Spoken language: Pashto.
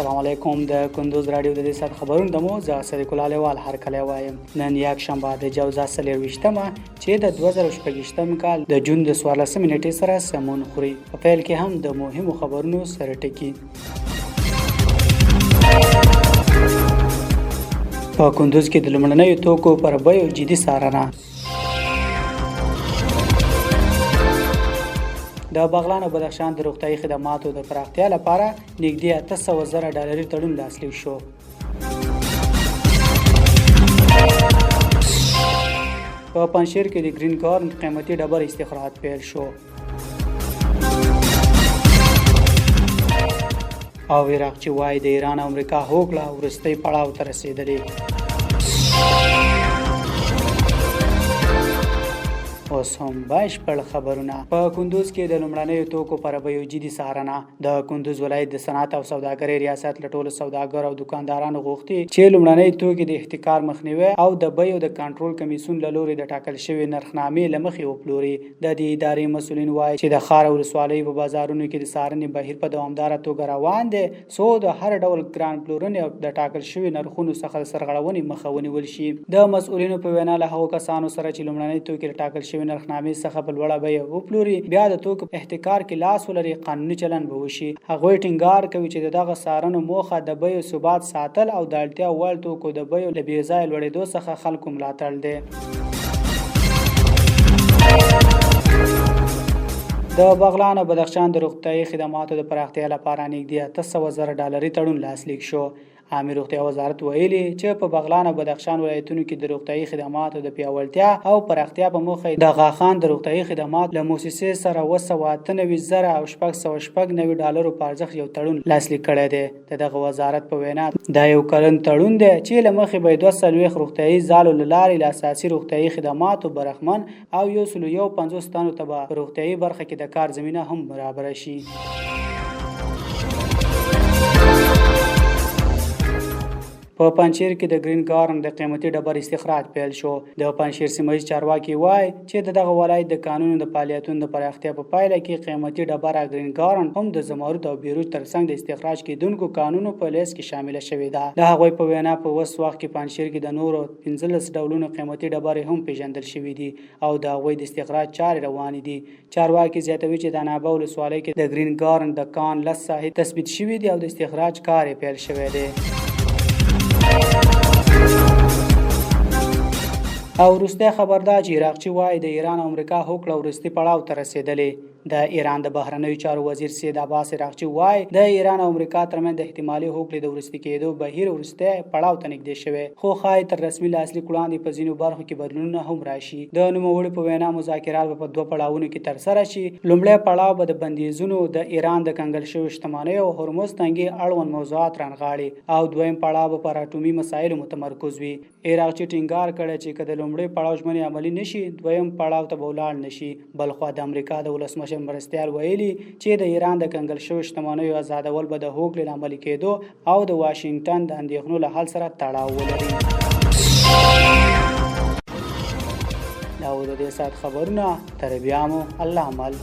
السلام علیکم. د کندوز راډیو د دې ساعت خبرونو ته مو زه صدیق الله لیوال هرکلی وایم. نن یکشنبه د جوزا 24مه چې د 2026 کال د جون د 14مې نیټې سره سمون خوري. په پیل کې هم د مهمو خبرونو سره ټکي. په کندوز کې د لومړنیو توکو پر بیو جدي څارنه. د بغلان او بدخشان د روغتیايي خدماتو د پراختیا لپاره نږدې 800 زره ډالري تړون لاسلیک شو. په پنجشیر کې د ګرین کارن قیمتي ډبر استخراج پیل شو. او عراق چې وایي د ایران او امریکا هوکړه وروستۍ پړاو ته رسېدلې. اوس هم بشپړ خبرونه. په کندوز کې د لومړنیو توکو پر بیو جدي څارنه. د کندوز ولایت د صنعت او سوداګرۍ ریاست له ټولو سوداګرو او دکاندارانو غوښتي چې لومړنۍ توکي د احتکار مخنیوي او د بیو د کنټرول کمیسیون له لوري د ټاکل شوې نرخنامې له مخې وپلوري. د دې ادارې مسؤلین وايي چې د ښار او ولسوالیو په بازارونو کې د څارنې بهیر په دوامداره توګه روان دی، څو د هر ډول ګران پلورنې او د ټاکل شوي نرخونو څخه د سرغړونې مخه ونیول شي. د مسؤلینو په وینا، له هغو کسانو سره چې لومړنۍ توکي له ټاکل شوې نرخنامې څخه په لوړه بیه وپلوري، بیا د توکو په احتکار کې لاس ولري، قانوني چلند به وشي. هغوی ټینګار کوي چې د دغه څارنو موخه د بیو ثبات ساتل او د اړتیا وړ توکو د بیو له بې ځایه لوړېدو څخه خلکو ملاتړ دی. د بغلان او بدخشان د روغتیايي خدماتو د پراختیا لپاره نږدې 800 زره ډالري تړون لاسلیک شو. عامې روغتیا وزارت ویلي چې په بغلان او بدخشان ولایتونو کې د روغتیايي خدماتو د پیاوړتیا او پراختیا په موخه د غاخان د روغتیايي خدماتو له موسسې سره 798 زره او 696 ډالرو په ارزښت یو تړون لاسلیک کړی دی. د دغه وزارت په وینا، دا یو کلن تړون دی چې له مخې به یې 42 روغتیايي ځالو له لارې له اساسي روغتیايي خدماتو برخمن او 151 تنو ته به په روغتیايي برخه کې د کار زمینه هم برابره شي. په پنجشیر کې د ګرین ګارن د قیمتي ډبر استخراج پیل شو. د پنجشیر سیمه ییز چارواکي وايي چې د دغه ولایت د کانونو د فعالیتونو د پراختیا په پایله کې قیمتي ډبره ګرین ګارن هم د زمرد او بیروج ترڅنګ د استخراج کېدونکو کانونو په لیست کې شامله شوې ده. د هغوی په وینا، په اوس وخت کې پنجشیر کې د نورو 15 ډولونو قیمتي ډبرې هم پېژندل شوې دي او د هغوی د استخراج چارې روانې دي. چارواکي زیاتوي چې د عنابه ولسوالۍ کې د ګرین ګارن د کان 10 ساحې تثبیت شوې دي او د استخراج کار یې پیل شوی دی. او وروستی خبر دا چې عراقچي وايي د ایران او امریکا هوکړه وروستي پړاو ته رسېدلې. د ایران د بهرنیو چارو وزیر سید عباس عراقچي وايي د ایران او امریکا ترمنځ د احتمالي هوکړې د وروستي کېدو بهیر وروستی پړاو ته نږدې شوی، خو ښايي تر رسمي لاسلیک وړاندې په ځینو برخو کې بدلونونه هم راشي. د نوموړي په وینا، مذاکرات به په دوه پړاوونو کې ترسره شي. لومړی پړاو به د بندیزونو، د ایران د کنګل شویو شتمنیو او هرمز تنګي اړوند موضوعات رانغاړي او دویم پړاو به پر اټومي مسایلو متمرکز وي. عراقچي ټینګار کړی چې که د لومړي پړاو ژمنې عملي نه شي، دویم پړاو ته به ولاړ نه شي. بلخوا د امریکا د ولسمشر مرستیال ویلي چې د ایران د کنګل شویو شتمنیو ازادول به د هوکړې له عملي کېدو او د واشنګټن د اندېښنو له حل سره تړاو ولري. دا و د دې ساعت خبرونه. تر بیا مو الله مل.